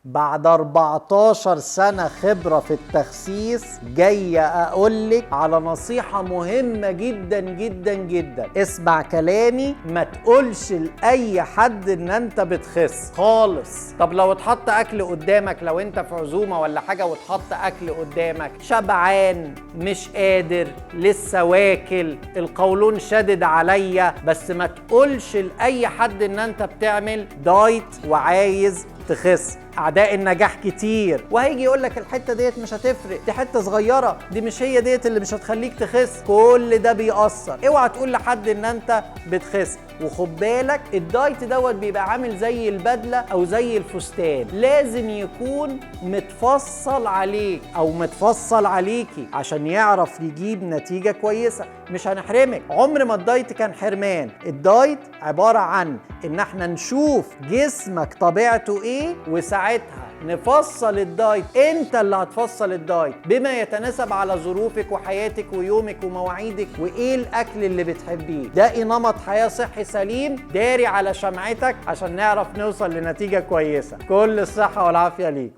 بعد 14 سنة خبرة في التخسيس جاية أقولك على نصيحة مهمة جدا جدا جدا. اسمع كلامي، ما تقولش لأي حد إن أنت بتخس خالص. طب لو اتحط أكل قدامك، لو أنت في عزومة ولا حاجة واتحط أكل قدامك، شبعان مش قادر، لسه واكل، القولون شادد عليا، بس ما تقولش لأي حد إن أنت بتعمل دايت وعايز تخس. اعداء النجاح كتير وهيجي يقول لك الحتة ديت مش هتفرق، دي حتة صغيرة، دي مش هي ديت اللي مش هتخليك تخس. كل ده بيأثر. اوعى تقول لحد ان انت بتخس. وخد بالك الدايت دوت بيبقى عامل زي البدلة او زي الفستان، لازم يكون متفصل عليك او متفصل عليكي عشان يعرف يجيب نتيجة كويسة. مش هنحرمك، عمر ما الدايت كان حرمان. الدايت عبارة عن ان احنا نشوف جسمك طبيعته ايه وساعتها نفصل الدايت. انت اللي هتفصل الدايت بما يتناسب على ظروفك وحياتك ويومك ومواعيدك وايه الاكل اللي بتحبيه. ده ايه نمط حياة صحي سليم داري على شمعتك عشان نعرف نوصل لنتيجة كويسة. كل الصحة والعافية ليكم.